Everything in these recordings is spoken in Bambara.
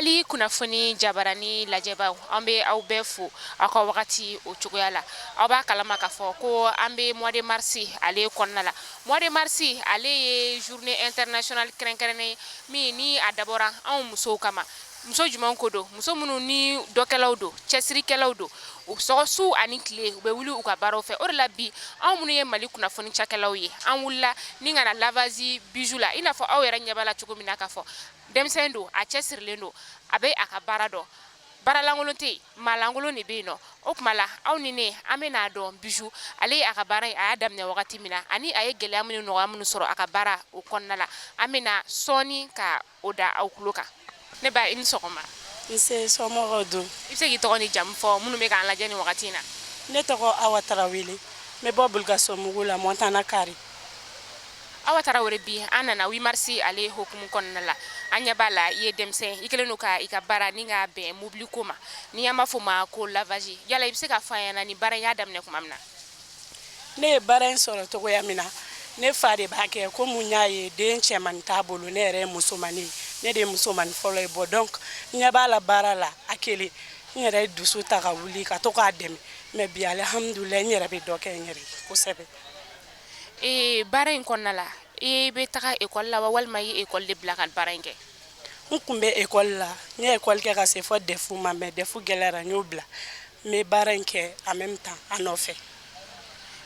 Mali kunnafoni jabarani lajɛbaw, an bɛ aw bɛɛ fo aw ka wagati o cogoya la. Aw b'a kalama k'a fɔ ko an bɛ mois de mars ale kɔnɔna la. Mois de mars ale ye journée internationale kɛrɛnkɛrɛnnen ye min ni a dabɔra anw musow kama. Muso jumɛn ko don? Muso minnu ni dɔkɛlaw don, cɛsirikɛlaw don, u sɔgɔ su ani tile, u bɛ wuli u ka baaraw fɛ. O de la bi, anw minnu ye Mali kunnafoni cakɛlaw ye, an wulila ni ka na lavage Bijou la. I n'a fɔ aw yɛrɛ ɲɛ b'a la cogo min na k'a fɔ denmisɛn don, a cɛsirilen don, a bɛ a ka baara dɔn. Baaralankolon tɛ yen, maalankolon de bɛ yen nɔ. O tuma la, aw ni ne, an bɛna a dɔn Bijou ale ye a ka baara in, a y'a daminɛ wagati min na, ani a ye gɛlɛya minnu, nɔgɔya minnu sɔrɔ a ka baara o kɔnɔna la. An bɛna sɔɔni ka o da aw tulo kan. Ne ba, i ni sɔgɔma. Nse, somɔgɔw dun? I bɛ se k'i tɔgɔ ni jamu fɔ minnu bɛ k'an lajɛ nin wagati in na? Ne tɔgɔ Awa Tarawele, n bɛ bɔ Bulukasomugu la, Montana Kari. Awa Tarawele, bi an nana 8 mars ale hukumu kɔnɔna la. An ɲɛ b'a la, i ye denmisɛn, i kɛlen don ka i ka baara ni k'a bɛn mobili ko ma, ni an b'a fɔ o ma ko lavage. Yala i bɛ se k'a fɔ an ɲɛna, ni baara in y'a daminɛ tuma min na? Ne ye baara in sɔrɔ cogoya min na, ne fa de b'a kɛ. Komi n y'a ye den cɛmannin t'a bolo, ne yɛrɛ ye musomannin ye, ne de ye musomannin fɔlɔ ye. Bon, donc n ɲɛ b'a la baara la a kelen, n yɛrɛ ye dusu ta ka wuli ka to k'a dɛmɛ. Mais bi, alihamudulilayi, n yɛrɛ bɛ dɔ kɛ n yɛrɛ ye kosɛbɛ. Ee, baara in kɔnɔna la, i bɛ taga ekɔli la wa, walima i ye ekɔli de bila ka baara in kɛ? N tun bɛ ekɔli la. N ye ekɔli kɛ ka se fɔ DEF ma, mais DEF gɛlɛyara, n y'o bila. N bɛ baara in kɛ en même temps a nɔfɛ.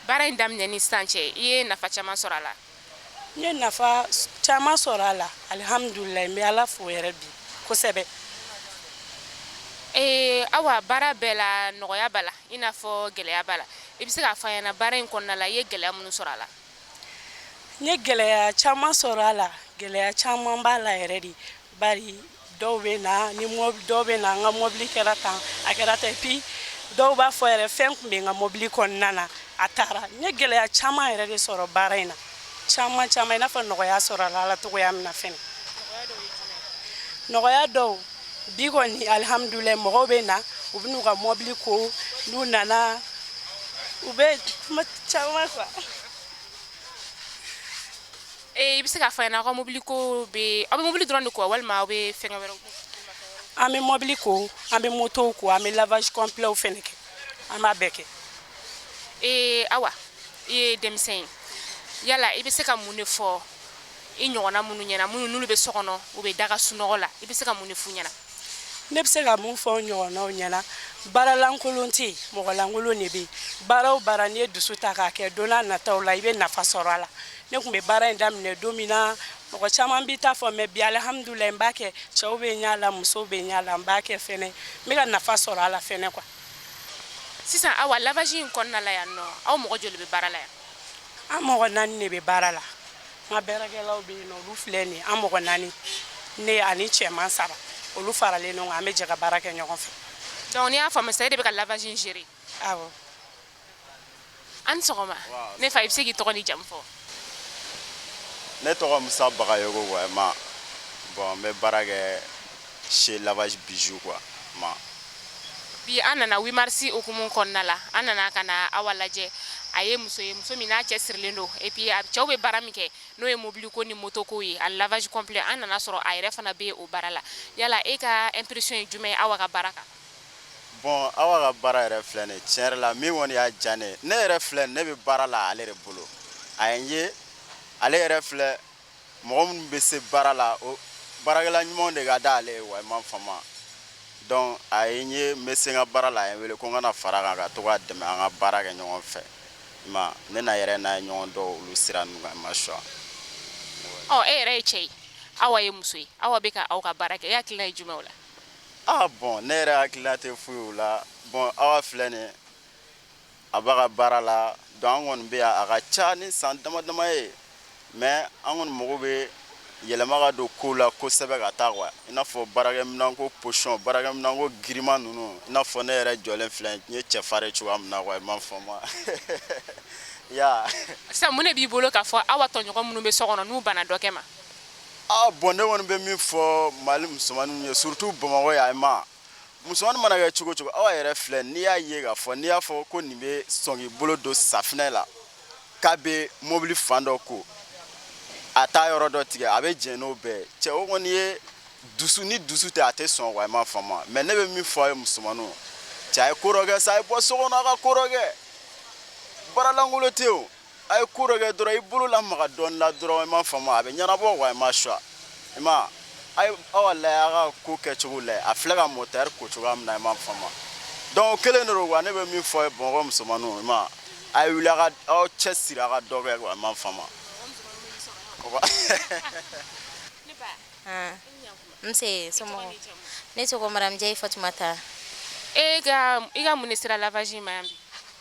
Baara in daminɛ ni sisan cɛ, i ye nafa caman sɔrɔ a la? N ye nafa caman sɔrɔ a la, alihamudulilayi. N bɛ Ala fo yɛrɛ bi kosɛbɛ. Ee Awa, baara bɛɛ la, nɔgɔya b'a la i n'a fɔ gɛlɛya b'a la. I bɛ se k'a fɔ an ɲɛna, baara in kɔnɔna la, i ye gɛlɛya minnu sɔrɔ a la? N ye gɛlɛya caman sɔrɔ a la, gɛlɛya caman b'a la yɛrɛ de. Bari dɔw bɛ na ni dɔw bɛ na, n ka mɔbili kɛra tan, a kɛra tan. Et puis dɔw b'a fɔ yɛrɛ, fɛn tun bɛ n ka mɔbili kɔnɔna na, a taara. N ye gɛlɛya caman yɛrɛ de sɔrɔ baara in na, caman caman, i n'a fɔ nɔgɔya sɔrɔ a la cogoya min na fɛnɛ. Nɔgɔya dɔw bi kɔni, alihamudulilayi, mɔgɔw bɛ na, u bɛ n'u ka mɔbili ko. N'u nana, u bɛ kuma caman quoi. Ee, i bɛ se k'a fɔ an ɲɛna, aw ka mobili ko bɛ, aw bɛ mobili dɔrɔn de ko wa, walima aw bɛ fɛngɛ wɛrɛw ko? An bɛ mɔbili ko, an bɛ motow ko, an bɛ lavage complet fɛnɛ kɛ, an b'a bɛɛ kɛ. Ee Awa, i ye denmisɛn ye. Yala i bɛ se ka mun de fɔ i ɲɔgɔnna minnu ɲɛna, minnu n'olu bɛ so kɔnɔ, u bɛ daga sunɔgɔ la, i bɛ se ka mun de f'u ɲɛna? Ne bɛ se ka mun fɔ n ɲɔgɔnnaw ɲɛna? Baaralankolon tɛ yen, mɔgɔlankolon de bɛ yen. Baara o baara, n'i ye dusu ta k'a kɛ, don n'a nataw la, i bɛ nafa sɔrɔ a la. Ne tun bɛ baara in daminɛ don min na, mɔgɔ caman b'i ta fɔ, mais bi, alihamudulilayi, n b'a kɛ. Cɛw bɛ ɲɛ la, musow bɛ ɲɛ la, n b'a kɛ fɛnɛ, n bɛ ka nafa sɔrɔ a la fɛnɛ quoi. Sisan Awa, lavage in kɔnɔna la yan nɔ, aw mɔgɔ joli bɛ baara la yan? An mɔgɔ naani de bɛ baara la. N ka baarakɛlaw bɛ yen nɔ, olu filɛ nin ye. An mɔgɔ naani, ne ani cɛman saba, olu faralen ɲɔgɔn kan, an bɛ jɛ ka baara kɛ ɲɔgɔn fɛ. Donc n'i y'a faamu sisan, e de bɛ ka lavage in gérer? Awɔ. An ni sɔgɔma. Ne fa, i bɛ se k'i tɔgɔ ni jamu fɔ? Ne tɔgɔ Musa Bagayogo quoi, ma bon, n bɛ baara kɛ chez Lavage Bijou quoi, ma. Bi an nana 8 mars hukumu kɔnɔna la. An nana ka na Awa lajɛ. A ye muso ye, muso min n'a cɛ sirilen don. Et puis a cɛw bɛ baara min kɛ, n'o ye mobili ko ni moto ko ye ani lavage complet, an nana sɔrɔ a yɛrɛ fana bɛ o baara la. Yala e ka impression ye jumɛn ye Awa ka baara kan? Bon, Awa ka baara yɛrɛ filɛ nin ye, tiɲɛ yɛrɛ la, min kɔni y'a diya ne ye, ne yɛrɛ filɛ, ne bɛ baara la ale de bolo. A ye n ye, ale yɛrɛ filɛ, mɔgɔ minnu bɛ se baara la, o baarakɛla ɲumanw de ka d'ale ye wa, i m'a faamu. Donc a ye n ye n bɛ se n ka baara la, a ye n wele ko n ka na fara kan ka to k'a dɛmɛ, an ka baara kɛ ɲɔgɔn fɛ. I ma ne n'a yɛrɛ n'a ye ɲɔgɔn dɔn olu sira ninnu kan, i ma choix. Ɔ, e yɛrɛ ye cɛ ye, Awa ye muso ye, Awa bɛ ka aw ka baara kɛ, e hakilina ye jumɛn o la? Ah bon, ne yɛrɛ hakilina tɛ foyi o la. Bon, Awa filɛ nin ye, a b'a ka baara la. Donc an kɔni bɛ yan, a ka ca ni san dama dama ye, mais an kɔni mago bɛ yɛlɛma ka don kow la kosɛbɛ ka taa quoi, i n'a fɔ baarakɛminɛnko position, baarakɛminɛnko giriman ninnu, i n'a fɔ ne yɛrɛ jɔlen filɛ, n ye cɛfarin cogoya min na quoi, i m'a faamu ya. Sisan, mun de b'i bolo k'a fɔ Awa tɔɲɔgɔn minnu bɛ so kɔnɔ, n'u banna dɔ kɛ ma? Ah bon, ne kɔni bɛ min fɔ Mali musomaninw ye, surtout Bamakɔ yan, ma musomanin mana kɛ cogo cogo, aw yɛrɛ filɛ, n'i y'a ye k'a fɔ, n'i y'a fɔ ko nin bɛ sɔn k'i bolo don safinɛ la, k'a bɛ mobili fan dɔ ko, a t'a yɔrɔ dɔ tigɛ, a bɛ jɛn n'o bɛɛ ye. Cɛ, o kɔni ye Dusu ni dusu tɛ, a tɛ sɔn quoi, i m'a faamu. Mais ne bɛ min fɔ a ye, musomaninw, cɛ, a ye ko dɔ kɛ sa, a ye bɔ so kɔnɔ, a ka ko dɔ kɛ. Baara lankolon tɛ o. A ye ko dɔ kɛ dɔrɔn, i bolo lamaga dɔɔni la dɔrɔn, i m'a faamu, a bɛ ɲɛnabɔ quoi, i ma choix, i ma a ye. Aw ka lajɛ, a ka ko kɛcogo lajɛ. A filɛ ka moteur ko cogoya min na, i m'a faamu. Donc o kelen de don quoi. Ne bɛ min fɔ ye, Bamakɔ musomaninw, i ma a ye wuli, a ka aw cɛ siri, a ka dɔ kɛ quoi, i m'a faamu. Ne ba. Ah, nse, somɔgɔw? Ne tɔgɔ Madame Jayi Fatumata. E ka i ka mun de sera lavage ma yan bi?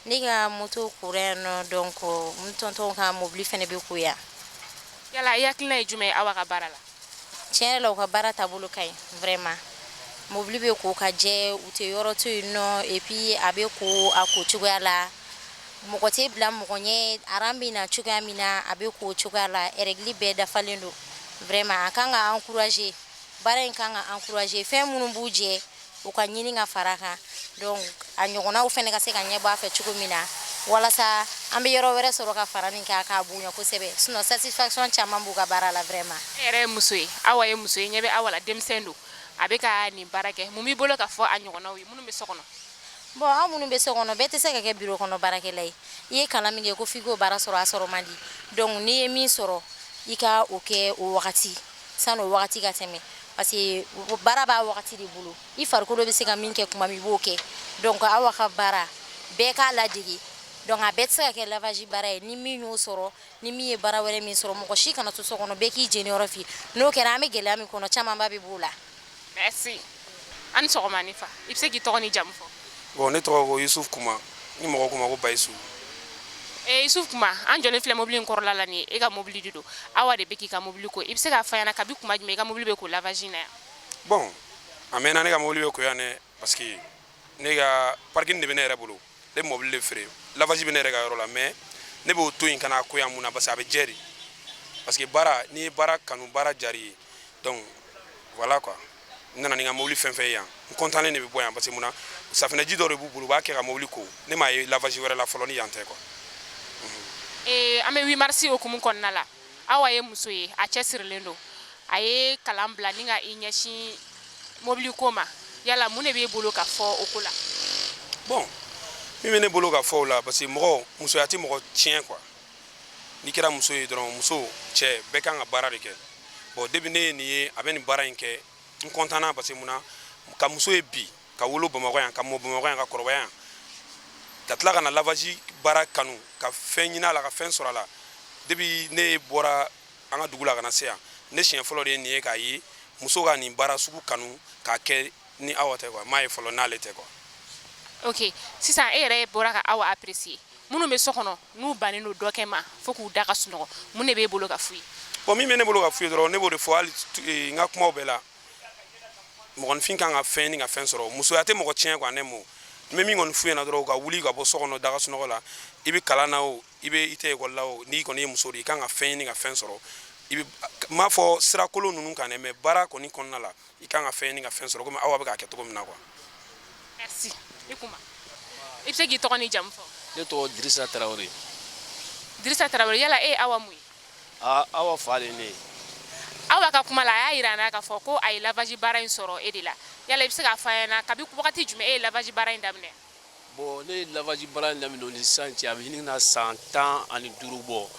Ne ka moto kora yan nɔ, donc n tonton ka mobili fɛnɛ bɛ ko yan. Yala i hakilina ye jumɛn ye Awa ka baara la? Tiɲɛ yɛrɛ la, u ka baara taabolo ka ɲi vraiment. Mobili bɛ ko ka jɛ, u tɛ yɔrɔ to yen nɔ, et puis a bɛ ko a ko cogoya la, mɔgɔ tɛ bila mɔgɔ ɲɛ. Aran bɛ na cogoya min na, a bɛ ko o cogoya la, règle bɛɛ dafalen don. Vraiment, a kan ka encourager, baara in kan ka encourager. Fɛn minnu b'u jɛ, u ka ɲini ka fara a kan, donc a ɲɔgɔnnaw fɛnɛ ka se ka ɲɛbɔ a fɛ cogo min na, walasa an bɛ yɔrɔ wɛrɛ sɔrɔ ka fara nin kan k'a bonya kosɛbɛ. Sinon, satisfaction caman b'u ka baara la vraiment. E yɛrɛ ye muso ye, Awa ye muso ye, ɲɛ bɛ Awa la, denmisɛn don, a bɛ ka nin baara kɛ. Mun b'i bolo ka fɔ a ɲɔgɔnnaw ye minnu bɛ so kɔnɔ? Bon, anw minnu bɛ so kɔnɔ, bɛɛ tɛ se ka kɛ bureau kɔnɔ baarakɛla ye. I ye kalan min kɛ ko f'i k'o baara sɔrɔ, a sɔrɔ man di. Donc n'i ye min sɔrɔ, i ka o kɛ o wagati, san'o wagati ka tɛmɛ, parce que baara b'a wagati de bolo. I farikolo bɛ se ka min kɛ tuma min, i b'o kɛ. Donc Awa ka baara, bɛɛ k'a ladege. Donc a bɛɛ tɛ se ka kɛ lavage baara ye. Ni min y'o sɔrɔ, ni min ye baara wɛrɛ min sɔrɔ, mɔgɔ si kana to so kɔnɔ, bɛɛ k'i jeniyɔrɔ fi. N'o kɛra, an bɛ gɛlɛya min kɔnɔ, camanba bɛ b'o la. Merci. An ni sɔgɔma ne fa. I bɛ se k'i tɔgɔ ni jamu fɔ? Bon, ne tɔgɔ ko Yusuf Kuma, ni mɔgɔ ko ma ko Bayisu. Eh, Yusuf Kuma, an jɔlen filɛ mobili in kɔrɔla la nin ye, e ka mobili de don. Awa de bɛ k'i ka mobili ko. I bɛ se k'a fɔ an ɲɛna, kabi kuma jumɛn i ka mobili bɛ ko lavage in na yan? Bon, a mɛnna ne ka mobili bɛ ko yan dɛ, parce que ne ka parking de bɛ ne yɛrɛ bolo. Ne bɛ mobili de feere, lavage bɛ ne yɛrɛ ka yɔrɔ la, mais ne b'o to yen ka n'a ko yan. Mun na? Parce que a bɛ jɛ de, parce que baara, n'i ye baara kanu, baara diyar'i ye. Donc voilà quoi, n nana ni n ka mobili fɛn fɛn ye yan, n kɔntannen de bɛ bɔ yan, parce que mun na? Safunɛji dɔ de b'u bolo, u b'a kɛ ka mobili ko. Ne m'a ye lavage wɛrɛ la fɔlɔ ni yan tɛ quoi. Ee, an bɛ 8 mars hukumu kɔnɔna la. Awa ye muso ye, a cɛsirilen don, a ye kalan bila ni ka i ɲɛsin mobili ko ma. Yala mun de b'e bolo ka fɔ o ko la? Bon, min bɛ ne bolo ka fɔ o la, parce que mɔgɔ, musoya tɛ mɔgɔ tiɲɛ quoi. N'i kɛra muso ye dɔrɔn, muso, cɛ, bɛɛ kan ka baara de kɛ. Bon, depuis ne ye nin ye, a bɛ nin baara in kɛ, n kɔntanna, parce que mun na? Ka muso ye bi, ka wolo Bamakɔ yan, ka mɔ Bamakɔ yan, ka kɔrɔbaya yan, ka tila ka na lavage baara kanu, ka fɛn ɲini a la, ka fɛn sɔrɔ a la. Depuis ne bɔra an ka dugu la ka na se yan, ne siɲɛ fɔlɔ de ye nin ye, k'a ye muso ka nin baara sugu kanu k'a kɛ ni Awa tɛ quoi. N m'a ye fɔlɔ n'ale tɛ quoi. Ok, sisan e yɛrɛ bɔra ka Awa apprécier. Minnu bɛ so kɔnɔ, n'u bannen don dɔ kɛ ma fo k'u da ka sunɔgɔ, mun de b'e bolo ka f'u ye? Bon, min bɛ ne bolo ka f'u ye dɔrɔn, ne b'o de fɔ hali n ka kumaw bɛɛ la: mɔgɔninfin kan ka fɛn ni ka fɛn sɔrɔ. Musoya tɛ mɔgɔ tiɲɛ quoi. Ne mo, n bɛ min kɔni f'u ɲɛna dɔrɔn, u ka wuli ka bɔ so kɔnɔ, daga sunɔgɔ la. I bɛ kalan na o, i bɛ i tɛ ekɔli la o, n'i kɔni ye muso de ye, i kan ka fɛn ɲini ka fɛn sɔrɔ. I bɛ n m'a fɔ sira kolon ninnu kan dɛ, mais baara kɔni kɔnɔna la, i kan ka fɛn ɲini ka fɛn sɔrɔ, komi Awa bɛ k'a kɛ cogo min na quoi. Merci. I kuma, i bɛ se k'i tɔgɔ ni jamu fɔ? Ne tɔgɔ Dirisa Tarawele. Dirisa Tarawele, yala e ye Awa mun ye? Aa, Awa fa de ye ne ye. Awa ka kuma la, a y'a yira an na k'a fɔ ko a ye lavage baara in sɔrɔ e de la. Yala i bɛ se k'a fɔ an ɲɛna, kabi wagati jumɛn e ye lavage baara in daminɛ? Bon, ne ye lavage baara in daminɛ o ni sisan cɛ, a bɛ ɲini na san 15 bɔ.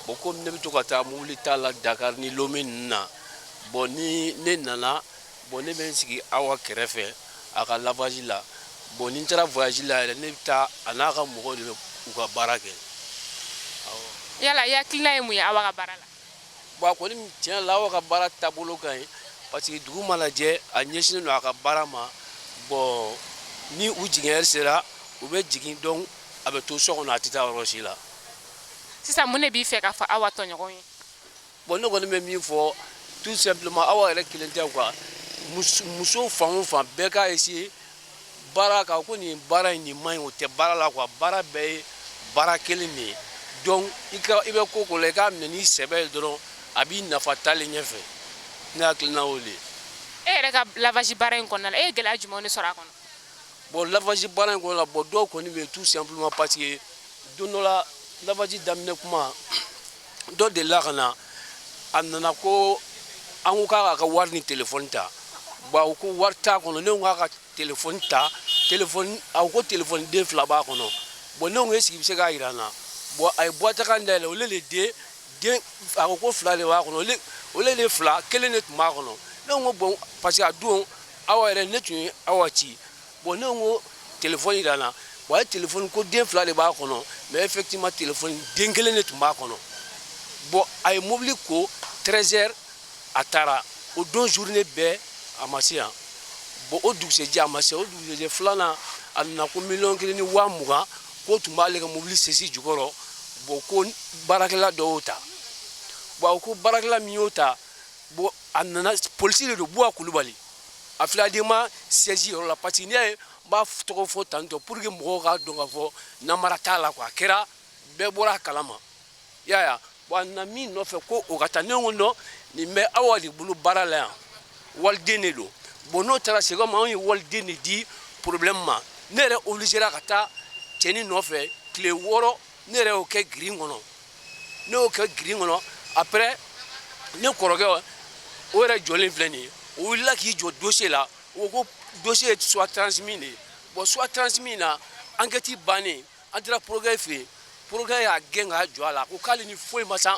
Bon, komi ne bɛ to ka taa mobili ta la Dakar ni Lome ninnu na, bon, ni ne nana, bon, ne bɛ n sigi Awa kɛrɛfɛ a ka lavage la. Bon, ni n taara voyage la yɛrɛ, ne bɛ taa a n'a ka mɔgɔw de bɛ u ka baara kɛ, awɔ. Yala i hakilina ye mun ye Awa ka baara la? Bon, a kɔni, tiɲɛ la, Awa ka baara taabolo ka ɲi, parce que dugu mana jɛ, a ɲɛsinnen don a ka baara ma. Bon, ni u jiginyɛri sera, u bɛ jigin, donc a bɛ to so kɔnɔ, a tɛ taa yɔrɔ si la. Sisan, mun de b'i fɛ k'a fɔ Awa tɔɲɔgɔnw ye? Bon, ne kɔni bɛ min fɔ, tout simplement, Awa yɛrɛ kelen tɛ quoi, muso fan o fan, bɛɛ k'a essayer baara kan ko nin baara in, nin man ɲi, o tɛ baara la quoi. Baara bɛɛ ye baara kelen de ye. Donc i ka i bɛ ko ko la, i k'a minɛ n'i sɛbɛ ye dɔrɔn, a b'i nafa taalen ɲɛfɛ. Ne hakilina y'o de ye. E yɛrɛ ka lavage baara in kɔnɔna la, e ye gɛlɛya jumɛnw de sɔrɔ a kɔnɔ? Bon, lavage baara in kɔnɔna la, bon, dɔw kɔni bɛ yen, tout simplement, parce que don dɔ la, lavage daminɛ kuma, dɔ delila ka na, a nana ko an ko k'a k'a ka wari ni téléphone ta. Bon, a ko wari t'a kɔnɔ. Ne ko k'a ka telefɔni ta, telefɔni, a ko telefɔni den fila b'a kɔnɔ. Bon, ne ko est-ce que i bɛ se k'a jira n na? Bon, a ye boîte kan dayɛlɛ, olu de den, a ko ko fila de b'a kɔnɔ, olu de fila, kelen de tun b'a kɔnɔ. Ne ko bon, parce que a don Awa yɛrɛ, ne tun ye Awa ci. Bon, ne ko telefɔni jira n na. Bon, a ye telefɔni ko den fila de b'a kɔnɔ, mais effectivement telefɔni den kelen de tun b'a kɔnɔ. Bon, a ye mobili ko 13 heures, a taara. O don journée bɛɛ a ma se yan. Bon, o dugusɛjɛ a ma se. O dugusɛjɛ filanan, a nana ko 1,2 miliyɔn k'o tun b'ale ka mobili sesi jukɔrɔ. Bon, ko baarakɛla dɔ y'o ta. Bon, a ko baarakɛla min y'o ta, bon, a nana, polisi de don, Buwa Kulubali, a filɛ ADEMA siège yɔrɔ la. Parce que n'i y'a ye n b'a tɔgɔ fɔ tantɔ pour que mɔgɔw k'a dɔn k'a fɔ namara t'a la quoi. A kɛra bɛɛ bɔra a kalama, i y'a ye. Bon, a nana min nɔfɛ ko o ka taa, ne ko non, nin bɛ Awa de bolo baara la yan, waliden de don. Bon, n'o taara, c'est comme anw ye waliden de di problème ma. Ne yɛrɛ obligé ka taa cɛnin nɔfɛ tile 6, ne yɛrɛ y'o kɛ girin kɔnɔ, ne y'o kɛ girin kɔnɔ. Après, ne kɔrɔkɛ, o yɛrɛ jɔlen filɛ nin ye, o wulila k'i jɔ dossier la. O ko dossier ye soit transmis de ye. Bon, soit transmis na, enquête bannen, an taara procureur fɛ yen. Procureur y'a gɛn k'a jɔ a la, ko k'ale ni foyi ma san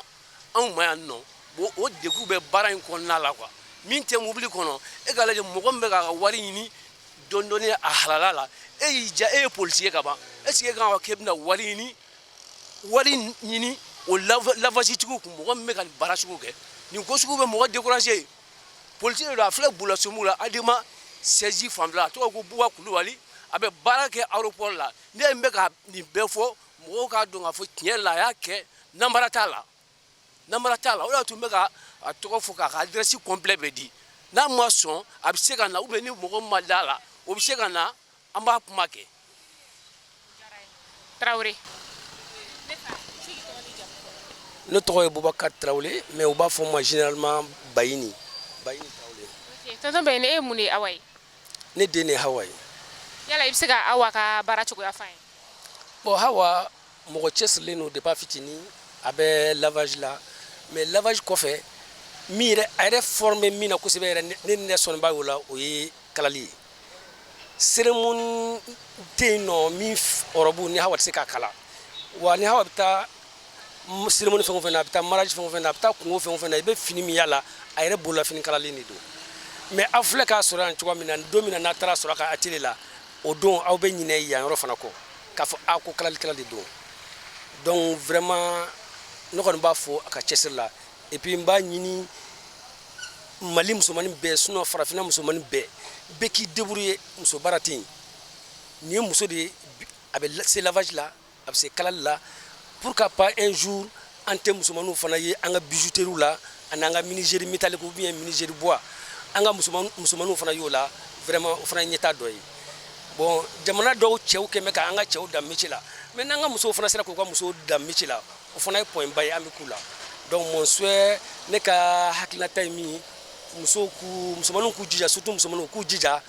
anw ma yan nɔ. Bon, o degun bɛ baara in kɔnɔna la quoi. Min tɛ mobili kɔnɔ, e k'a lajɛ, mɔgɔ min bɛ k'a ka wari ɲini dɔɔni dɔɔni a halala la, e y'i ja, e ye policier ye ka ban, est ce que e kan ka k'e bɛna wari ɲini o lavage tigiw kun? Mɔgɔ min bɛ ka nin baara sugu kɛ, nin ko sugu bɛ mɔgɔ décourager. Policier de don, a filɛ Bulasomu la, ADEMA siège fanfɛla. A tɔgɔ ko Buwa Kulubali, a bɛ baara kɛ aéroport la. Ne bɛ ka nin bɛɛ fɔ mɔgɔw k'a dɔn k'a fɔ tiɲɛ la, a y'a kɛ, namara t'a la, namara t'a la. O de y'a to n bɛ ka a tɔgɔ fɔ k'a ka adresse complet bɛ di. N'a ma sɔn, a bɛ se ka na, ou bien ni mɔgɔ ma da la, o bɛ se ka na, an b'a kuma kɛ. Tarawele. Ne tɔgɔ ye Bubakari Tarawele, mais u b'a fɔ n ma généralement Bayini, Bayini Tarawele. Tonton Bayini, e ye mun de ye Awa ye? Ne den de ye Hawa ye. Yala i bɛ se ka Awa ka baara cogoya f'an ye? Bon, Hawa mɔgɔ cɛsirilen don depuis a fitinin, a bɛ lavage la. Mais lavage kɔfɛ, min yɛrɛ a yɛrɛ formé min na kosɛbɛ yɛrɛ, ne ni ne sɔnniba y'o la, o ye kalali ye. Cérémonie tɛ yen nɔ min robe ni Hawa tɛ se k'a kala wa. Ni Hawa bɛ taa cérémonie fɛn o fɛn na, a bɛ taa mariage fɛn o fɛn na, a bɛ taa kungo fɛn o fɛn na, i bɛ fini min y'a la, a yɛrɛ bolola fini kalalen de don. Mais aw filɛ k'a sɔrɔ yan cogoya min na, don min na n'a taara sɔrɔ a ka atelier la, o don aw bɛ ɲinɛ yan yɔrɔ fana kɔ k'a fɔ a ko kalalikɛla de don. Donc vraiment, ne kɔni b'a fɔ a ka cɛsiri la. Et puis n b'a ɲini Mali musomanin bɛɛ, sinon farafinna musomanin bɛɛ, bɛɛ k'i débrouiller. Muso baara tɛ yen. Nin ye muso de ye, a bɛ se lavage la, a bɛ se kalali la. Pourquoi pas un jour an tɛ musomaninw fana ye an ka bijouterie la ani an ka menuiserie métallique ou bien menuiserie bois, an ka musomaninw fana y'o la? Vraiment, o fana ye ɲɛtaa dɔ ye. Bon, jamana dɔw cɛw kɛn bɛ k'an ka cɛw dan métier la, mais n'an ka musow fana sera k'u ka musow dan métier la, o fana ye point ba ye an bɛ k'u la. Donc mon souhait, ne ka hakilinata ye min ye, musow k'u, musomaninw k'u jija, surtout musomaninw k'u jija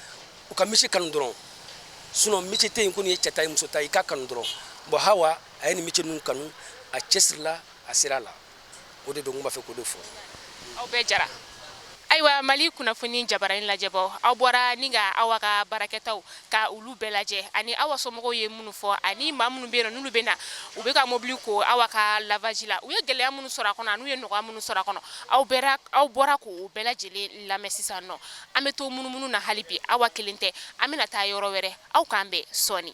u ka métier kanu dɔrɔn. Sinon métier tɛ yen ko nin ye cɛ ta ye, muso ta ye, i k'a kanu dɔrɔn. Bon, Hawa a ye nin métier ninnu kanu, a cɛsirila, a sera a la. O de don n b'a fɛ k'o de fɔ. Aw bɛɛ jara. Ayiwa, Mali kunnafoni jabaranin lajɛbɔ, aw bɔra ni ka Awa ka baarakɛtaw ka olu bɛɛ lajɛ, ani Awa somɔgɔw ye minnu fɔ, ani maa minnu bɛ yen nɔ n'olu bɛ na u bɛ ka mobili ko Awa ka lavage la, u ye gɛlɛya minnu sɔrɔ a kɔnɔ ani u ye nɔgɔya minnu sɔrɔ a kɔnɔ, aw bɛɛ aw bɔra k'o bɛɛ lajɛlen lamɛn. Sisan nɔ, an bɛ to munumunu na hali bi. Awa kelen tɛ, an bɛna taa yɔrɔ wɛrɛ. Aw k'an bɛn sɔɔni.